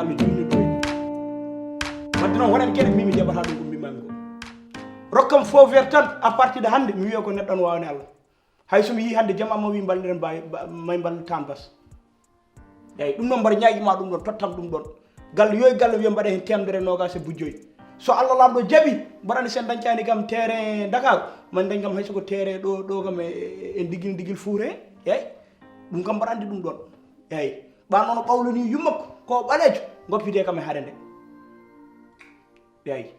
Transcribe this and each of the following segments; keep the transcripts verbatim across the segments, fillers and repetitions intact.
Mi juulni ɗo. Wadde noon, wonani geɗe min mi jaɓata ɗum ko mbimami ko. Rokkam faux vert tan, à partir de hannde mi wiya ko neɗɗo no waawani Allah. Hay so mi yii hannde jam amma wi mballiren mbawi may mbal tan bas. Eyyi, ɗum noon mbaɗa ñaaƴi ma ɗum ɗon, tottam ɗum ɗon. Galle yo e galle wiya mbaɗa heen teemedere noogaas e bujoy. So Allah laamɗo jaɓi, mbaɗani sen dañcaani kam terrain Dakar, man dañ kam hay soko terrain ɗo, ɗo kam e, e, e digil, digil fuure. Eyyi, ɗum kam mbaɗa anndi ɗum ɗon. Eyyi, ɓa noon o ɓawlani yummakko, ko ɓaleejo, ngoppite kam e hare nde. Eyyi,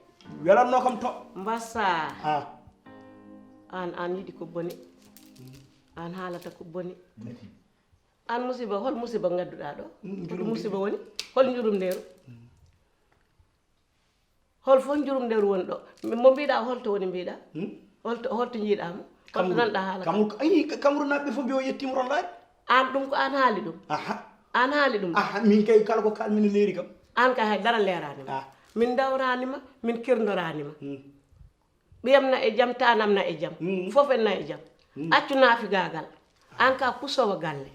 welanno kam to. Mbassa. Ah. Aan, aan yiɗi ko boni. Aan haalata ko boni. Aan musiba, hol musiba ngadduɗaa ɗo? Mm, hol musiba woni? Hol njurumndeeru? Hol fof njurumndeeru woni ɗo? Mo mbiɗaa holto woni mbiɗaa? Hmm? Holto, holto njiɗaa mo? Holto nanɗaa haala kam? Kamru, ayi, Kamru naaɓe fof mbiyo yettiima ronlaade. Aan ɗum ko aan haali ɗum? Aha. Aan haali ɗum? Aha, min kay kala ko kaalmi ne leeri kam. Aan kay hay dara leeraani ma. Ah. Min ndawraani ma, min kirndoraani ma. Hmm. Ɓiyam na e jam, taanam na e jam. Mm. Fof en na e jam. Mm. Accu naafigaagal. Aan ka pusowa galle.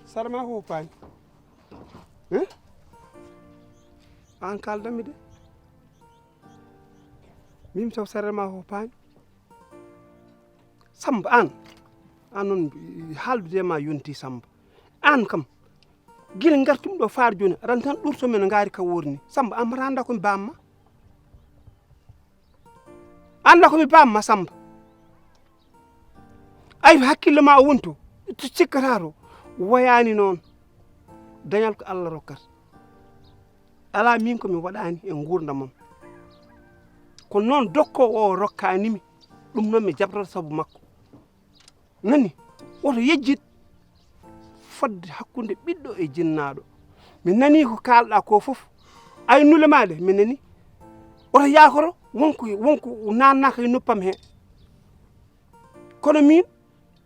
Sara ma ko paani. Eh? Aan kaaldanmi de. Min taw sara ma ko paani. Samba aan. Aan noon haaldude ma yonti Samba. Aan kam. Gila ngartum ɗo faar jooni. Aɗa tan ɗurto men ngaari ka worni. Samba aan mata annda ko mi bamma. Annda ko mi bamma Samba. Ay hakkille ma o wonto. Ittu cikkata to. Woyaani noon. Dañal ko Allah rokkata. Alaa min ko mi waɗaani e nguurndam am. Ko noon dokkoowo o rokkaani mi. Ɗum noon mi jaɓtata sabu makko. Nani? Woto yejjit fodde hakkunde ɓiɗɗo e jinnaaɗo. Mi nanii ko kaalɗaa ko fof. Ay nule ma de, mi nanii. Woto yaakoro wonko, wonko naannaaka e noppam he. Kono min,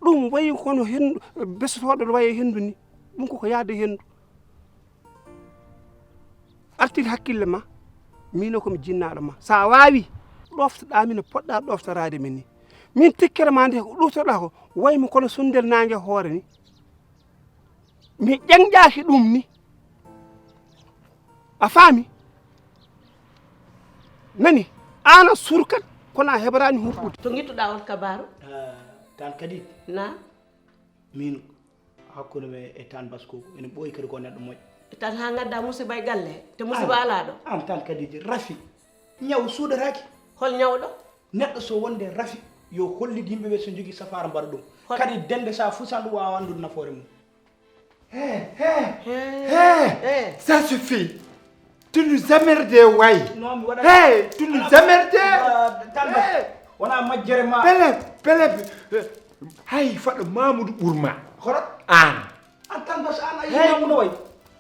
ɗum wayi kono henndu, besotooɗo no wayi e henndu ni. Ɗum koko yahde henndu. Artir hakkille ma, miino ko mi jinnaaɗo ma. So a waawii, ɗooftoɗaa mi no poɗɗaa ɗooftoraade mi ni. Min tikkere ma nde ko ɗooftoɗaa ko, wayi mo kono sunndel naange hoore ni. Mi ƴeŋƴaaki ɗum ni. A faami? Nani? Aan a surkat, kono a heɓaraani huɓɓude. To ngittuɗaa on kabaaru? Ah, tan kadi. Na? Min hakkunde men e Tan Bas ko ene ɓooyi kadi ko neɗɗo moƴƴo. Tan haa ngadda musiba e galle, te musiba alaa ɗo. Aan Tan kadi rafi. Ñaw suuɗataake. Hol ñawɗo? Neɗɗo so wonde rafi, yo hollit yimɓe ɓe so jogii safaara mbaɗa ɗum. Hol- Kadi dende sa fusan ɗum waawa anndude nafoore mum. Hé, hé, hé, hé, ça suffit. Tu nous emmerdes, way. Non, mi waɗa- Hé, tu nous emmerdes. Tan Bas, hé. Wona majjere ma. Pelep, pelep. Hay faɗo Mamoudou ɓurma. Hoto? Aan. An Tan Bas, aan a yiɗi Mamoudou way.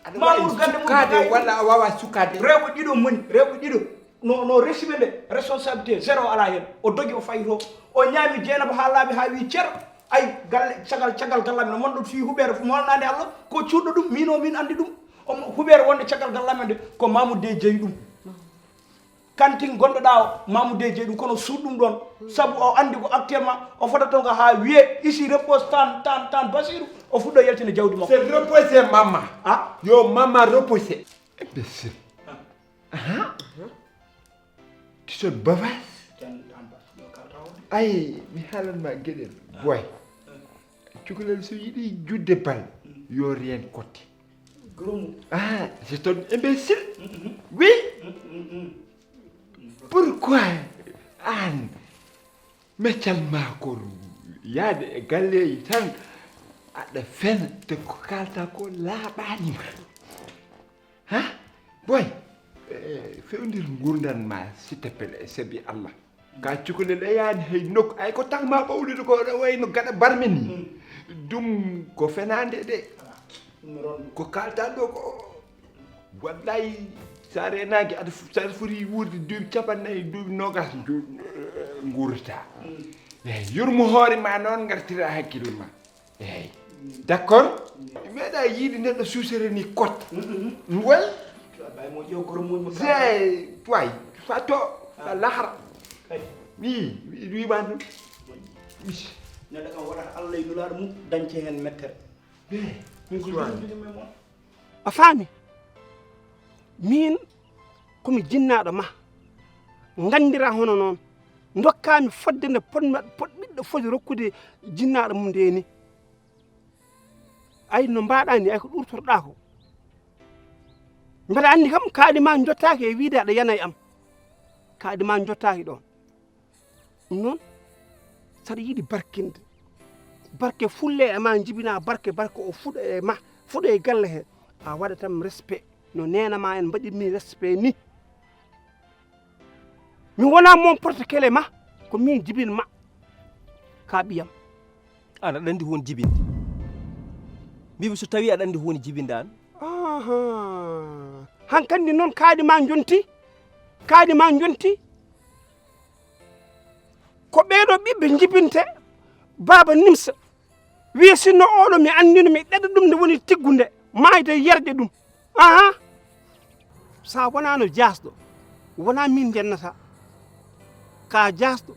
Aɗa waawi Mamoudou gande mum sukkaade walla a waawaa sukkaade? Rewɓe ɗiɗo moni, rewɓe ɗiɗo. No, no resi ɓe nde, responsabilité zéro alaa heen. O dogi, o fayi to. O ñaami Jeynaba haa laaɓi, haa wii cer. Ay, galle, caggal, caggal galle amen, wonɗo fii huɓeere, mo walnaande Allah, ko cuuɗɗo ɗum, miin o miin anndi ɗum. Omo huɓeere wonde caggal galle amen nde, ko Mamoudou Dey jeyi ɗum. Kantin gonɗo ɗaa o, Mamoudou Dey jeyi ɗum, kono suuɗ ɗum ɗoon. Sabu o anndi ko actuellement, o fotata toon ko haa wiyee, ici repose Tan, Tan, Tan Basiru, o fuɗɗo yaltina jawdi makko. C'est reposer maman. Ah? Yo maman reposer. Imbécile. Ah. Tu es une bavasse. Ay, mi haalan ma geɗel. Boy. Cukalel so yiɗi judde bal, yo reen kotte. Ah, c'est un imbécile. Oui. Pourquoi aan meccal ma ko yaade e galleeji tan aɗa fena te ko kaalta ko laaɓaani ma? Ha? Boy, eh, fewndir ngurdan ma, s'il te plaît, sabi Allah. Ka cukalel e yaani hay nokku, ay ko tan ma ɓawlude ko ɗo wayno gaɗa barme ni. Mm. Ɗum ko fenaande de. Ko kaalta ɗo ko, wallahi, Sa reenaaki, aɗa f-, sa aɗa foti wuurde duuɓi capanɗe nayi, duuɓi noogas nju-, eh, nguurata. Eey, yurmo hoore ma noon, ngartira hakkille ma. Eey. D'accord? Mi meeɗaa yiide neɗɗo suusere ni kotta. Wel? Bay mo ƴeew goro mum mo. Eey, way, fa to, fa lahara. Kay. Wi, wi, wi ma ɗum. Neɗɗo kam waɗata Allah e Nulaaɗo mum, dañce heen mettere. Eey, min ko suwani. Ɗum ɗum e mon. A faami? Miin ko mi jinnaaɗo ma. Nganndiraa hono noon. Ndokkaa mi fodde nde pot-, pot-, ɓiɗɗo foti rokkude jinnaaɗo mum nde ni. Ay, no mbaɗaa ni, ay ko ɗurtorɗaa ko. Mbeɗa anndi kam, kaaɗi ma njottaaki e wiide aɗa yana e am. Kaaɗi ma njottaaki ɗoon. Ɗum noon, saɗa yiɗi barkinde, barke fulle e ma njibina, barke, barke o fuɗa e ma, fuɗa e galle he, a waɗatam respect no neena ma en mbaɗirmi respect ni. Mi wona mon porte kele ma, ko min jibin ma, ka ɓiyam. Aan aɗa anndi ko woni jibinde? Mbimi so tawi aɗa anndi ko woni jibinde aan. Aha. Hankandi noon kaaɗi ma njonti, kaaɗi ma njonti. Ko ɓeeɗo ɓiɓɓe njibinte baaba Nimsa. Wiya sinno oɗo mi anndino mi ɗeɗa ɗum nde woni tiggunde, maayde yerƴe ɗum. Aha. Sa wonaano jaasɗo, wona min njennata. Ka jaasɗo,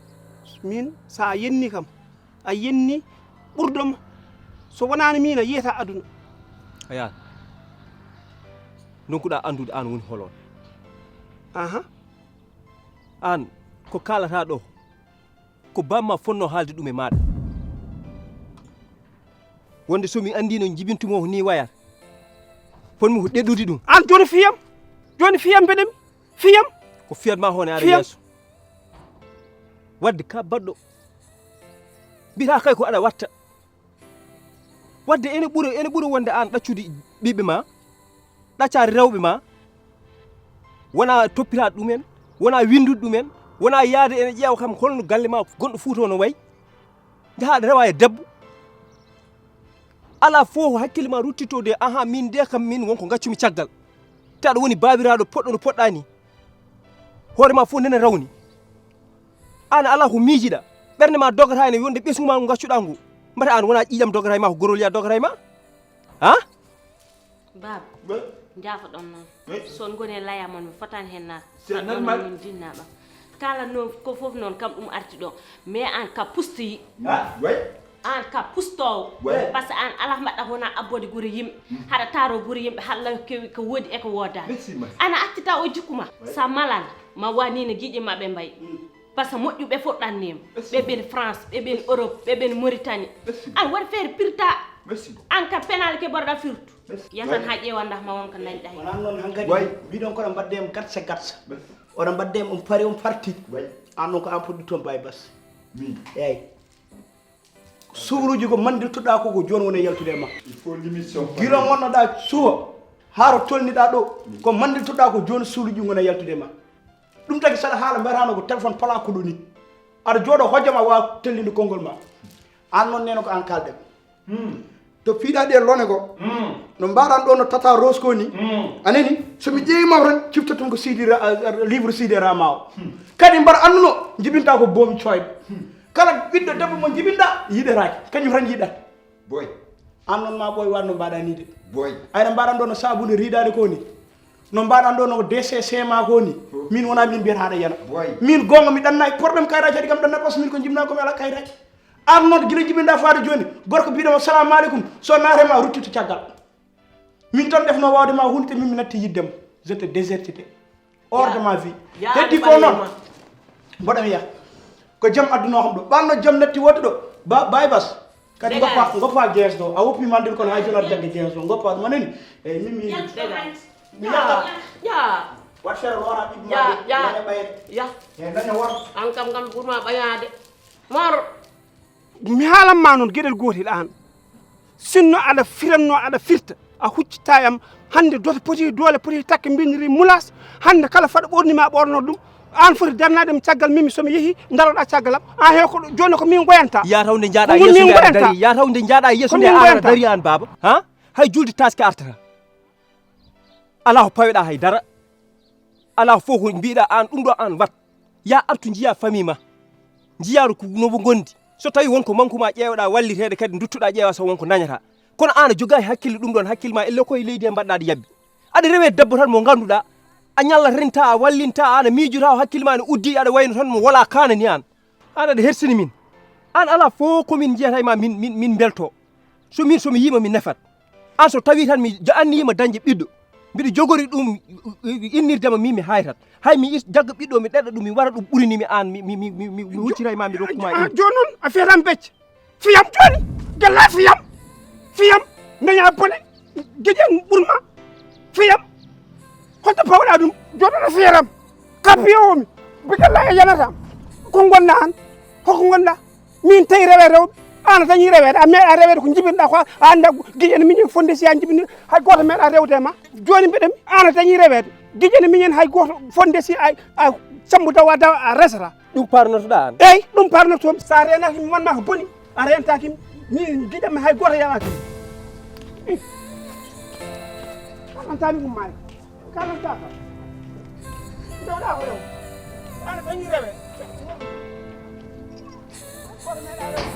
min sa yenni kam, a yenni ɓurdo ma. So wonaano min a yiyata aduna. Ayaan, ndonkuɗa anndude aan woni holon. Aha. Aan, ko kaalata ɗo, ko bamma fonno haalde ɗum e maaɗa. Wonde so mi anndino jibintumo ko ni wayata, fotmi ko ɗeɗɗude ɗum. Aan jooni fiyam, jooni fiyam mbeɗemi, fiyam. Ko fiyat ma hoone ara Fiyam. Yeeso. Wadde ka baɗɗo. Mbiyata kay ko aɗa watta. Wadde ene ɓuri, ene ɓuri wonde aan ɗaccude ɓiɓɓe ma, ɗaccaade rewɓe ma, wona toppitaade ɗumen, wona winndude ɗumen, wona yaade ene ƴeewa kam holno galle ma gonɗo Fuuta o no wayi. Njaha aɗa rewa e debbo. Alaa fof ko hakkille ma ruttitoo de, aha, min de kam min wonko ngaccumi caggal. Te aɗa woni baabiraaɗo poɗɗo no poɗɗa ni. Hoore ma fof nene rawni. Aan alaa ko miijiɗa. Ɓernde ma dogata ene wonde ɓesngu ma ngu ngaccuɗa ngu. Mbata aan wona ƴiiƴam dogata e ma, ko goroliyaa dogata e ma? Ha? Baaba, Ba? Njaafoɗon noon. Oui. So on ngoni e laya mon, mi fotaani heen naat. C'est Aɗa normal. Min dinnaɓa. Kala noon ko fof noon kam ɗum arti ɗo. Mais aan ka pustoyi. Ah, oui. Aan ka pustoowo. Oui. Parce que aan alaa mbaɗɗa wona abbode gure yimɓe. Mm. Haɗa taaro gure yimɓe, halla kewi ko woodi e ko woodaani. Merci, merci. Ana accita o jikku ma. Oui. Sa malan, ma wa ni no giƴi maɓɓe mbayi. Mm. Parce que moƴƴuɓe fof ɗannima. Merci. Ɓe ɓen France, ɓe ɓen Europe, ɓe ɓen Mauritanie. Merci. Aan waɗi feere pirta. Merci. Aan ka penal ke borɗa firtu. Merci. Yatan ha ƴeewa ndax ma won ko dañɗa hen. Wonaa noon hankadi. Way. Mbiɗon kono mbaɗde em gatsa gatsa. Merci. Oɗon mbaɗde em on pari on parti. Way. Aan noon ko aan puɗɗi toon Baye Bass. Min. Eyyi. Suuluuji ko manndirtuɗaa ko, ko jooni woni e yaltude e ma. Il faut l'émission. Gila ngonnoɗaa suwa, haa to tolniɗaa ɗo, ko manndirtuɗaa ko jooni suuluuji ngoni e yaltude e ma. Ɗum tagi saɗa haala mbiyataano ko téléphone pala ko ɗo ni. Aɗa jooɗo hojja ma waawa tellinde konngol ma. Aan noon neene ko aan kaalɗen. Hmm. To piiɗaa ɗi e lone ko. Hmm. No mbaɗan ɗo no tata rose ko ni. Hmm. A nani? So mi ƴeewi ma tan cifta tun ko Sidi Ra-, a, a, livre Sidi Rama o. Hmm. Kadi mbar annduno jibinta ko boomi coyɗo. Hmm. Kala ɓiɗɗo debbo mo jibinɗa yiɗetaake. Kañum tan yiɗat. Boy. Aan noon ma ɓooy waɗ no mbaɗa ni de. Boy. Ayna mbaɗan ɗo no sabunde riidaade ko ni. No mbaɗan ɗo no D C C ma ko ni. Min wona min mbiyata haɗa yana. Boy. Min gonga mi ɗanna problème kayraji haɗi kam ɗanna parce que min ko jibna ko mi ala kayraji. Aan noon gila jibinɗa faade jooni. Gorko mbiɗo mo salamu aleykum. So naate ma ruttito caggal. Min tan defno wawde ma hunde te min mi natti yiddema. Je te désertite. Hors de ma vie. Heddi ko noon. Mboɗo mi yaha. Ko jam adduno kam ɗo. Ɓanno jam natti wodde ɗo. Ba, Baye Bass. Kadi goppa, goppa guees ɗo. A woppi mandir kono hay jonar jagge guees ɗo. Goppa ɗum anani. Eyyi, min mi. Dégage. Mi yaha. Ya. Wat fere lora ɓiɓɓe ma. Ya, ya. Ɓayre. Ya. Eyyi, daña wor. An kam kam ɓurma ɓayaade. Mor. Mi haalan ma noon geɗel gootel aan. Sinno aɗa firanno, aɗa firta, a huccittaa e am. Hannde doole poti, doole poti takke mbindiri mulaas. Hannde kala faɗa ɓorni ma ɓorno ɗum. Aan foti darnaade mi caggal mimi so mi yehi, daroɗaa caggal am. Aan heew ko ɗo, jooni ko min goyanta. Ya taw nde njaaɗa yeeso nde aɗa dari, ya taw nde njaaɗa yeeso nde aɗa dari aan baaba. Ha? Hay julde taaske artata. Alaa ko paweɗaa hay dara. Alaa fof ko mbiɗa aan ɗum ɗo aan wat. Ya artu njiya famille ma. Njiya ko no bo gondi. So tawi won ko manku ma ƴeewoɗa walliteede kadi duttuɗa ƴeewa so won ko dañata. Kono aan a jogaaki hakkille ɗum ɗon, hakkille ma elle koye leydi he mbaɗɗa ɗo yabbi. Aɗa rewe debbo tan mo ngannduɗa a ñalla renta a wallinta aɗa miijota o hakkille ma ne uddi aɗa wayno tan mo wala kaanani aan. Aan aɗa hersini min. Aan alaa fof ko min njiyata e ma min, min, min mbelto. So min, so mi yiima mi nefat. Aan so tawi tan mi ja-, anniyima dañde ɓiɗɗo. Mbiɗo jogori ɗum innirde ma min mi haytat. Hay mi is-, jagga ɓiɗɗo mi ɗeɗa ɗum mi wara ɗum ɓurini mi aan mi, mi, mi, mi, mi, mi huccita e ma mi rokkuma ɗum. Jooni noon a fiyata mi becce. Fiyam jooni. Gella fiyam. Fiyam. Daña bone. Geƴen ɓurma. Fiyam. Holto pawɗa ɗum? Jooni no fiyatam. Ka piyowomi. Bigalla e yanata. Ko ngonɗa an? Hoko ngonɗa? Min tawi rewe rewɓe. An a dañi reweede. A meeɗa reweede ko jibinɗa ko a annda giƴen miñen fonde si a jibini hay gooto meeɗa rewde e ma. Jooni mbiɗen an a dañi reweede. Giƴen miñen hay gooto fonde si a, a sambu dawa dawa a resata. Ɗum parnotoɗa an? Eyi, ɗum parnotomi. Sa renaki mi wonma ko boni. A rentaki mi. Min giƴam mi hay gooto yawaki mi. Kalantami ɗum maayo. Kalantaka. Ndewɗa ko rew. Ana dañi rewe. Koto meeɗa rewe.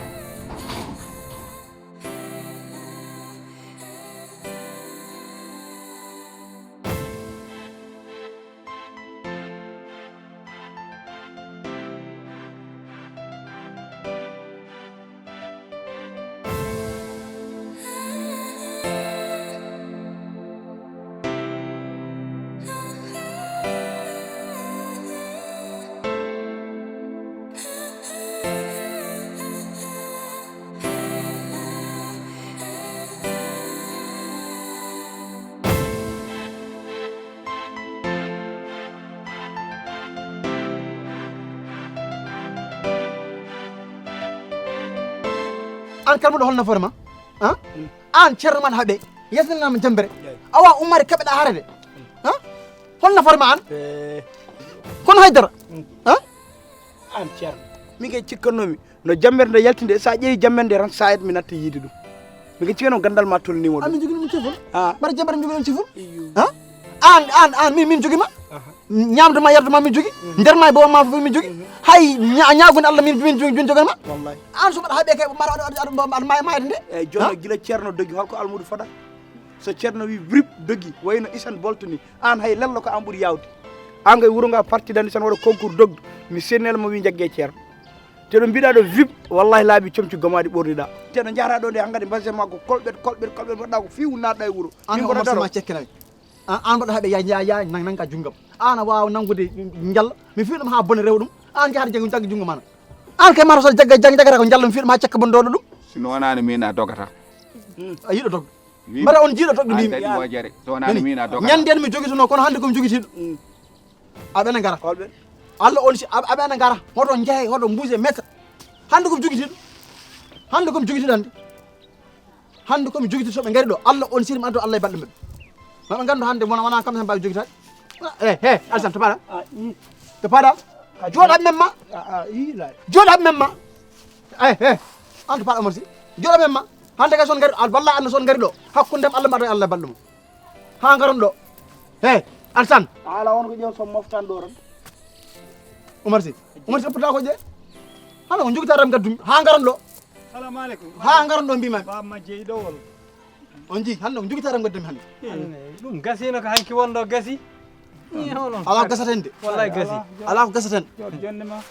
An kalmuɗo hol nafoore ma? An ceerno man haɓe yesnanama jambere awa ummare keɓeɗa harede. Hol nafoore ma an? Kono haydara. An ceerno min kay cikkannomi no jambere nde yaltinde sa ƴeewi jambere nde tan sa et mi natta yiide ɗum. Min kay cikkanno gandal ma tolni won. Amin jogino ɗum cefol. Mbaɗa jambere jogino ɗum cefol. An an an min min jogima. Ñamde ma yarde ma min jogi. Nder ma e bobo ma fof min jogi. Hay ña- ñaagunde Allah min min jogi min joganma. Wallahi. An so mbaɗa haɓe kay mbaɗa aɗa aɗa mbaɗa maya mayde nde. Eyyi jooni gila ceerno dogi holko almudu fada? So ceerno wi brip dogi wayno isan bolto ni an hay lello ko an ɓuuri yawde. An kay wuro nga parti dandi tan waɗa concours dogdu mi sennel mo wi jagge ceerno. Te ɗo mbiɗa ɗo vip wallahi laabi comci gomaɗi ɓorniɗa. Te ɗo jahata ɗo nde hankadi mbase ma ko kolɓet kolɓet kolɓet mbaɗɗa ko fiwu naɗɗa e wuro. An min mboɗa daro ma cekkinayi. An an mbaɗa haɓe ya ya ya nang nanga junggam. An a wawa nangude njalla mi fiɗum ha bone rew ɗum. An jahata jaggi jaggi junngo mana. An kay mata so jagga jaggi jaggata ko njalla mi fiɗum ha cekka bon doɗo ɗum. Si no wonani min a dogata. A yiɗo dog. Mbaɗa on jiiɗo dogɗo mbimi. Wojere so wonani min a dogata. Ñande mi jogituno kono hande komi jogitiɗo. Aɓe na ngara. Holɓe? Allah on si aɓe na ngara. Hoto jehe hoto mbuse metta. Hande komi jogitiɗo. Hande komi jogitiɗo hande. Hande komi jogiti so ɓe ngari ɗo Allah on siri mi addo Allah e balɗe mabɓe. Maɓe gandu hande wona wona kam tan mbawi jogitade. Eh eh alsan to paɗa. To paɗa. Joɗa memma. Joɗa memma. Eh eh. An to paɗa Omar si. Joɗa memma. Hande kay son ngari al walla an son ngari ɗo. Hakkundem Allah mbaɗo Allah e balɗe mum. Ha ngaron ɗo. He alsan. Ala on ko ƴeew son moftan ɗo tan. Omar si. Omar si ɓe pota ko ƴe. Hano ko jogita ram gaddumi ha ngaron ɗo. Salamu aleykum. Ha ngaron ɗo mbimami. Baba ma jeyi ɗowol. On jii hande ko jogita ram gaddumi hande. Ɗum gasino ko hanki wonɗo gasi. Ala ko gasata hen de. Wallahi gasi. Ala ko gasata hen.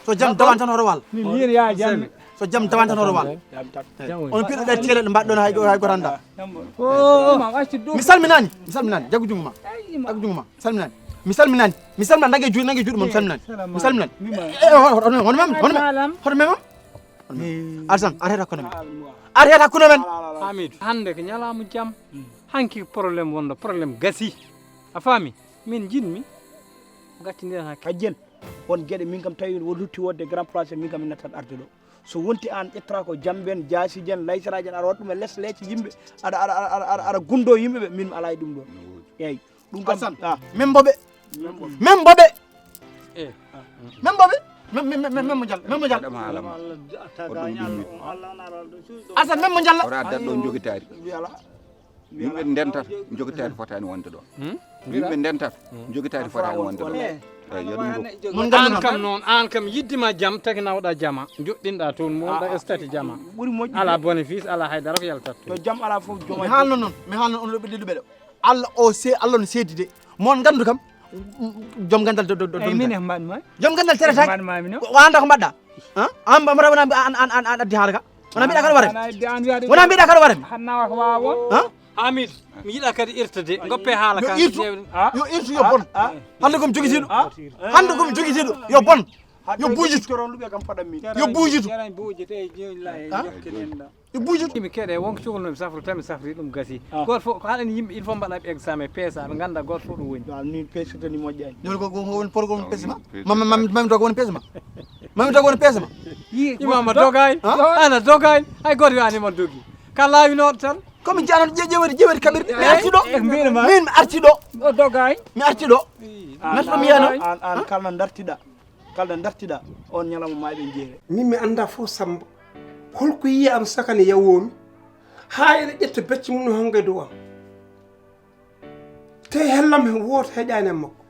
So jam dawan tan hoto wal. Min yiin ya jam. So jam dawan tan hoto wal. On piɗo ɗe tele ɗe mbaɗɗon hay hay goranda. Mi salminani. Mi salminani. Jagu jungo ma. Jagu jungo ma. Salminani. Mi salminani. Mi salminani nage juuɗe nage juuɗe mon salminani. Mi salminani. E hono hono mem hono mem. Alsan arrête hakkunde men. Arrête hakkunde men. Hamidou hande ko ñalaamu jam. Hanki problème wonɗo problème gasi. A faami? Min njiɗmi gaccindiren hakke. Hajjen won geɗe min kam tawi o lutti wodde grand place min kam mi nattat arde ɗo. So wonti an ƴettata ko jamben jaasijen laysarajen aɗa waɗa ɗum e les leece yimɓe aɗa aɗa aɗa aɗa aɗa gundo yimɓe ɓe min mi ala e ɗum ɗon. Eyyi. Ɗum kam Alsan. Min mboɓe. Min mboɓe. Min mboɓe. Min min min min mo jal min mo jal. Alsan min mo jalla. Ora addan ɗo jogitaari. Yimɓe ndentata, jogitaari fotaani wonde ɗo. Yimɓe ndentata, jogitaari fotaani wonde ɗo. Eyi, yo ɗum ɗum. Mon nganndon kam noon, aan kam yiɗde ma jam, tagi nawɗa jama, joɗɗinɗa toon, mo wonɗa stati jama. Ɓuri moƴƴude. Alaa bénéfice, alaa haydara ko yaltat toon. Yo jam alaa fof, jom. Mi haalno noon, mi haalno on ɗo ɓe ɗiɗo ɓeɗo. Allah o se-, Allah no seedi de. Mon nganndu kam, jom ganndal do, do, do, eyi, min e mbaɗ ma. Jom ganndal teretaake. Mbaɗ ma min o. Ko, ko annda ko mbaɗɗa. Han? An mbaɗa wona an, an, an, an addi haala ka. Wona mbiɗa kala warami. An addi an wiyaade. Wona mbiɗa kala warami. Hanna wa ko wawa. Han? Hamid, mi yiɗa kadi irtude. Ngoppe haala ka. Yo irtu. Yo irtu yo bon. Hannde ko mi jogitiiɗo. Hannde ko mi jogitiiɗo. Yo bon. Yo buujitu. Yo buujitu. Yo buujitu. Imi keɗe wonko cukalnomi safrude tan mi safri ɗum gasi. Gooto fof ko haɗani yimɓe il faut mbaɗa ɓe examen peesa ɓe ngannda gooto fof ɗo woni. Waaw, ni peesirta ni moƴƴani. Joni ko, ko, ko woni problème peese ma? Mami, mami, mami to ko woni peese ma? Mami to ko woni peese ma? Yi, imama dogani. Ana dogani. Hay gooto wiyaani ma dogi. Ka laawinooɗo tan. Komi jano ƴeewede, ƴeewede kaɓirɗe. Mi arti ɗo. Min mi arti ɗo. O dogani. Mi arti ɗo. Natto mi yano. An, an kalna dartiɗa. Kalna dartiɗa. On ñalawma ma eɓe jeere. Min mi annda fof Samba. Holko yiya am sakane yawoomi? Haa ene ƴetta becce mum no hannga e dow am. Te hellam he wooto heƴaani am makko.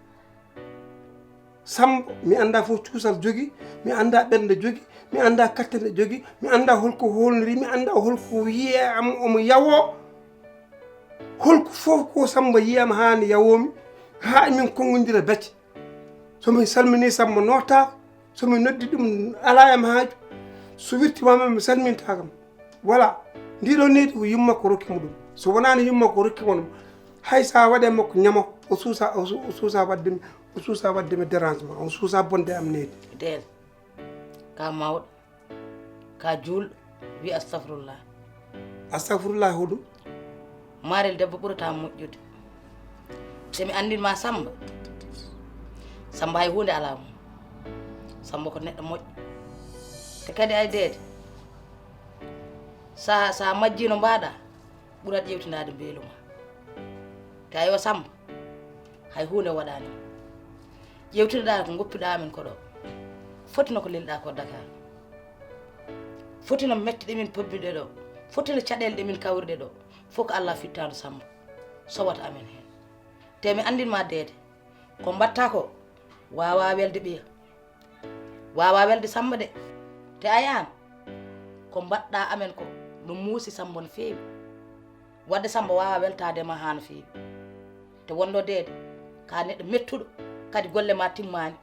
Samba, mi annda fof cuusal jogi, mi annda ɓernde jogi, mi annda kattane jogi, mi annda holko holniri, mi annda holko wiye am omo yawo. Holko fof ko Samba yiyam haa ne yawoomi, haa emin konngondira becce. So mi salmini Samba nootaako, so mi noddi ɗum alaa e am haaju. So wirtimaama mi salmintaa kam. Voilà, ndi ɗo needi ko yumma ko rokki mo ɗum. So wonaani yumma ko rokki mo ɗum, hay so a waɗe makko ñamo, o suusa, o su-, o suusa waɗde mi, o suusa waɗde mi dérangement, o suusa bonde am needi. Deel, ka mawɗo. Ka juulɗo, wi astafirullah. Astafirullah hoɗum? Maarel debbo ɓurata moƴƴude. Te mi anndin ma Samba. Samba hay huunde alaa mum. Samba ko neɗɗo moƴƴo. Te kadi ay deede. Sa, sa majjino mbaɗa, ɓurat ƴewtindaade mbeelu ma. Te ayo Samba, hay huunde waɗaani mo. Ƴewtinoɗaa ko ngoppiɗaa amen ko ɗo. Foti no ko lelɗaa ko Dakar. Foti no metti ɗe min pobbiɗe ɗo. Foti no caɗeele ɗe min kawriɗe ɗo. Fof ko Allah fittaandu Samba. Sowata amen heen. Te mi anndin ma deede. Ko mbatta ko waawa welde ɓiya. Waawa welde Samba de. Te ay aan, ko mbaɗɗaa amen ko no muusi Samba no feewi. Wadde Samba waawa weltaade ma haa no feewi. Te wonɗo deede, ka neɗɗo mettuɗo, kadi golle ma timmaani,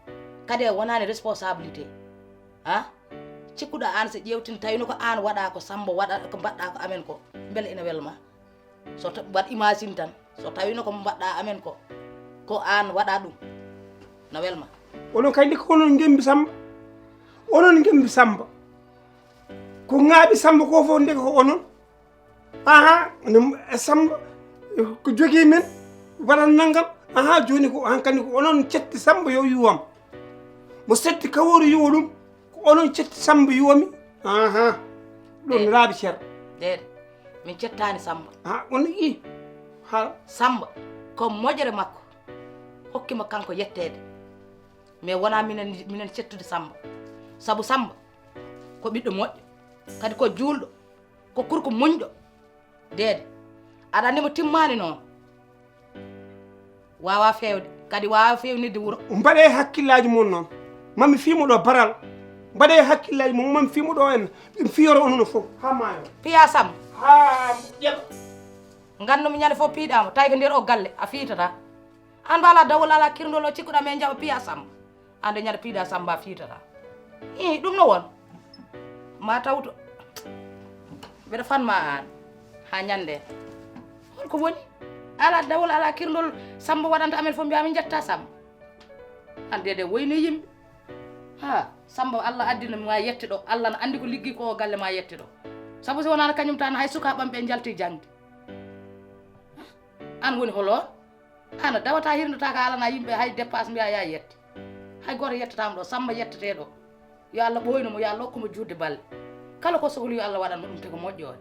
kadi a wonaani responsabilité. Ha? Cikkuɗaa aan so ƴeewtin tawino ko aan waɗa ko Samba waɗa ko mbaɗɗaa ko amen ko, mbele ina welma? So ta-, mbaɗ imagine tan, so tawino ko mbaɗɗaa amen ko, ko aan waɗa ɗum, no welma? Onon kay nde ko onon ngembi Samba. Onon ngembi Samba. Ko ŋaaɓi Samba ko fof nde ko onon. Aha, ne, Samba ko jogii men, waɗan nanngam. Aha, jooni ko hankadi ko onon cetti Samba yo yuwam. Mo setti kaworu yuwa ɗum, ko onon cetti Samba yuwami. Aha, ɗum laabi cer. Deede, min cettaani Samba. Ha, on i. Ha. Samba, ko moƴere makko. Hokki mo kanko yetteede. Mais wonaa minen, minen cettude Samba. Sabu Samba, ko ɓiɗɗo moƴƴo. Kadi ko juulɗo. Ko kurko muñɗo. Deede. Aɗa anndi mo timmaani noon. Waawa feewde. Kadi waawa feewnirde wuro. Mbaɗe hakkillaaji mon noon. Mami fii mo ɗo baral. Mbaɗe hakkillaaji mon, mami fii mo ɗo en. Ɓe fiyoro onon fof. Haa maayo. Piya Samba. Haa ƴeɓa. Nganndu-mi ñande fof piiɗaa mo. Tawi ko nder o galle. A fiitata. Aan mbaala dawol alaa kirndol o cikkuɗaa men jaɓa piya Samba. Aan de ñande piiɗaa Samba fiitata. Ii, ɗum no won. Ma tawto. Mbeɗa fan ma aan. Haa ñande. Holko woni? Alaa dawol, alaa kirndol Samba waɗanta amen fof mbiyaa min njetta Samba. Aan de de woyni yimɓe. Ha, Samba Allah addina ma yette ɗo. Allah na anndi ko liggi ko o galle ma yette ɗo. Sabu si wonaano kañum tan hay sukaaɓe am ɓe njalti jaŋde. Aan woni holo? Aan a dawata hirnata ka alana yimɓe hay dépasse mbiya ya yette. Hay gooto yettataama ɗo, Samba yettetee ɗo. Yo Allah ɓooynu mo, yo Allah hokku mo juutde balle. Kala ko sohli yo Allah waɗan mo ɗum te ko moƴƴoore.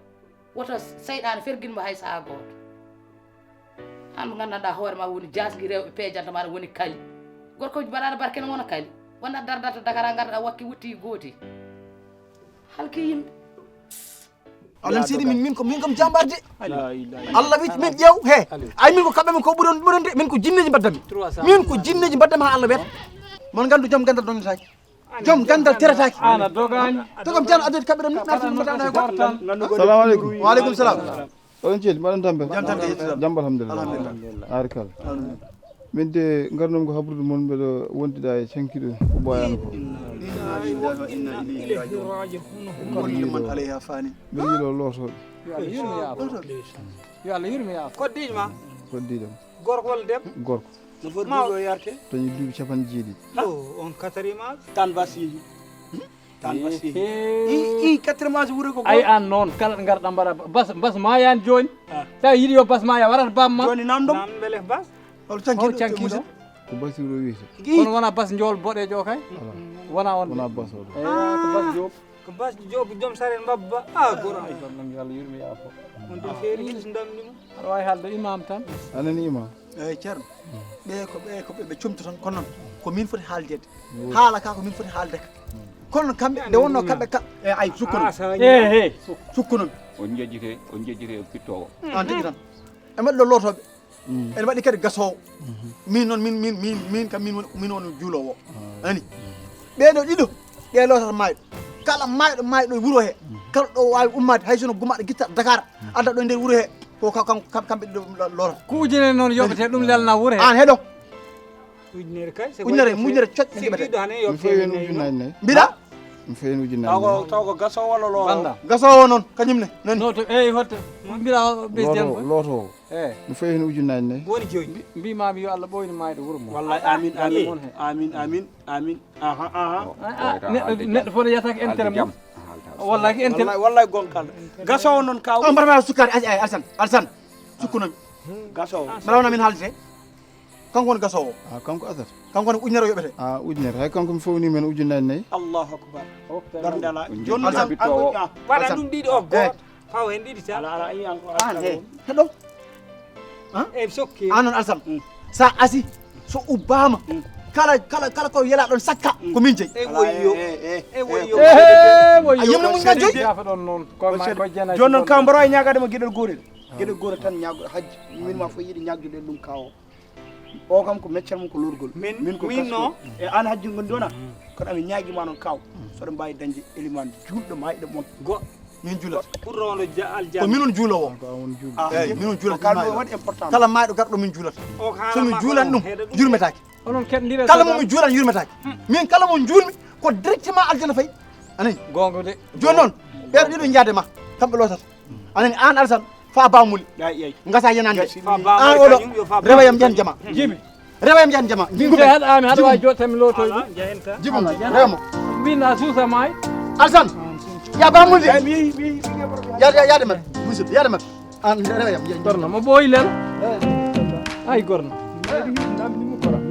Woto seyɗaane fergin mo hay sahaa gooto. Aan mo nganndanɗaa hoore ma woni jaasngi rewɓe peejanta ma aɗa woni kali. Gorko mbaɗaɗo barke no wona kali. Wona dardato Dakar a ngarɗa wakki wutti gooti. Halki yimɓe. Alan sidi min, min ko, min ko mi jambar de. Allah wi min ƴeew he. Ay min ko kamɓe min ko ɓuron, ɓuron de, min ko jinneji mbaddami. Min ko jinneji mbaddami ha Allah weta. Mon gandu joom gandal ɗon taki. Joom gandal teretaaki. Ana dogani. To kam tan addet kaɓɓe ɗon, mi arti mo tan. Salamu aleykum. Wa aleykum salam. Oɗon ceedi, mbaɗon tampere? Jam tan, yetti tan. Jam, alhamdulillah. Alhamdulillah. Ari kala. Alhamdulillah. Min de, ngarnum ko habrude mon, mbeɗo wondida e cankiɗo ko ɓooyaani ko. Inna lillahi wa inna ilayhi raji'un. Kullu man alayha fanin. Mbeɗo yiɗo lootooɓe. Yo Allah yurmo yaafo. Yo Allah yurmo yaafo. Koddiijo ma? Koddiijo am. Gorko walla debbo? Gorko. No foti duuɓi o yarte? Dañi duuɓi capanɗe jeeɗiɗi. O, on quatrième âge? Tan bas yeehi. Tan bas yeehi. I, i quatrième âge wuro ko ay, an noon, kala ɗo ngarɗa mbaɗa bas, bas ma yan jooni. Ah. Tawi yiɗi yo bas ma ya warat bam ma. Jooni nam ɗum? Nam mbele bas? Hol cankiɗo? Hol cankiɗo? Ko Basiru wiyete. Kono wona bas njool boɗeejo o kay? Ala. Wona on. Wona bas o ɗo. Eh, ko bas Joob. Ko bas Joob joom saren mbabba. Ah, goro ay. Ɗum yo Allah yurmo yaafo. On ɗum feeri kilis ndamni mo. Aɗa waawi haalde imam tan. Anan imam. Eyi, Ceerno. Ɓe ko, ɓe ko ɓe, ɓe comti tan, kono noon ko min foti haaldeede. Haala ka ko min foti haalde ka. Kono noon kamɓe, nde wonno kamɓe ka-, e ay, sukku noon. Ah, sa wañi. Eh, eh. Sukku noon. On njejjite, on njejjite e pittoowo. An tigi tan. E mbaɗi ɗo lootooɓe. Ene waɗi kadi gasoowo. Min noon, min, min, min, min kam, min woni, min woni juuloowo. Ani? Ɓee ɗoo ɗiɗo, ɓe lootata maayɗo. Kala maayɗo, maayɗo e wuro he, kala ɗo waawi ummaade, hay sinno gumaaɗo gitta Dakar, adda ɗo e nder wuro he, ko ka-, kam-, kam-, kamɓe ɗiɗo lo-, lootata. Ko ujunere noon yoɓete, ɗum lelna wuro he. Aan heɗo. Ujunere kay, so ujunere, ujunere coƴ ɓe yoɓete. Mi fawi heen ujunnaji nayi. Mbiɗa? Mi fawi heen ujunnaji nayi. Taw ko, taw ko gasoowo walla lootoowo? Bannda. Gasoowo noon, kañum ne, nani? Lootoowo, eyi, hoto, mbiɗa ɓesden ko. Lootoowo, lootoowo. Eh. Mi fawi heen ujunnaji nayi. Woni joyi. Mbi-, mbimami yo Allah ɓooynu maayɗo wuro mum. Wallahi, amin, amin. Amin, amin, amin. Aha, aha. Ah, ah, neɗɗo, neɗɗo fof yataake intérêt mum. Wallahi ko intérêt. Wallahi, wallahi gonka. Gasoowo noon kaw. On mbaɗa ma sukkaade, ay, ay, Alsan, Alsan. Sukkunami. Gasoowo. Mbaɗa wona min haalde. Kanko woni gasoowo. Ah, kanko asata. Kanko woni ujunere yoɓete. Ah, ujunere. Hay kanko mi fawni men ujunnaji nayi. Allahu akbar. Darnde ala. Jooni Alsan. Waɗa ɗum ɗiɗi o gooto. Eh. Faw heen ɗiɗi tan. Ala, ala, i an ko an he. Heɗo. Han? E sokke. An noon Alsan. Mm. Sa asi, so ubbama, mm, kala, kala, kala ko yela ɗon sakka, mm, ko min jeyi. E woyyo. E, e, e, e woyyo. E woyyo. A yimno muñ ngan joyi? Yafa ɗon noon. Ko ma, ko jena. Jooni noon ka mbaro e ñaagade mo geɗel gotel. Geɗel gotel tan ñaago hajji. Min ma fof yiɗi ñaagdude ɗum kawo. O kam ko meccal mum ko lorgol. Min, min ko min gaskol. No. E an hajji ngon dona. Kono amin ñaagima noon kaw. So ɗo mbawi dañde eliman julɗo mayɗo mon. Go. Min julata. Pour rondo ja-, aljanna. Ko minon juulowo. Ko on juulo. Ah, eyi, minon julata. Ko kalɗo waɗi important. Kala mayɗo garɗo min julata. O ko so min juulan ɗum, yurmetake. Onon keɗodire kala mo mi juulan yurmetake. Min kala mo juulmi ko directement aljanna fayi. Anani? Gonga de. Jooni noon, ɓeeɗo ɗiɗo njaade ma, kamɓe lootata. Anani, an Alsan, fa bamuli. Ay, ay. Ngasa yenande. An oɗo, rewa yam ƴan jama. Jibi. Rewa yam ƴan jama. Min se haɗa, mi haɗa wawi jotta mi lootoy ɗum. Jibi, rewa mo. Min a suusa may. Alsan, ya bamuli. Ay, mi, mi, mi, mi, mi. Ya, ya, ya de mat. Musid, ya de mat. An rewa yam, ya. Gorno, mo ɓooyi lel. Ay, gorno. Ay, mi, mi, mi, mi, mi.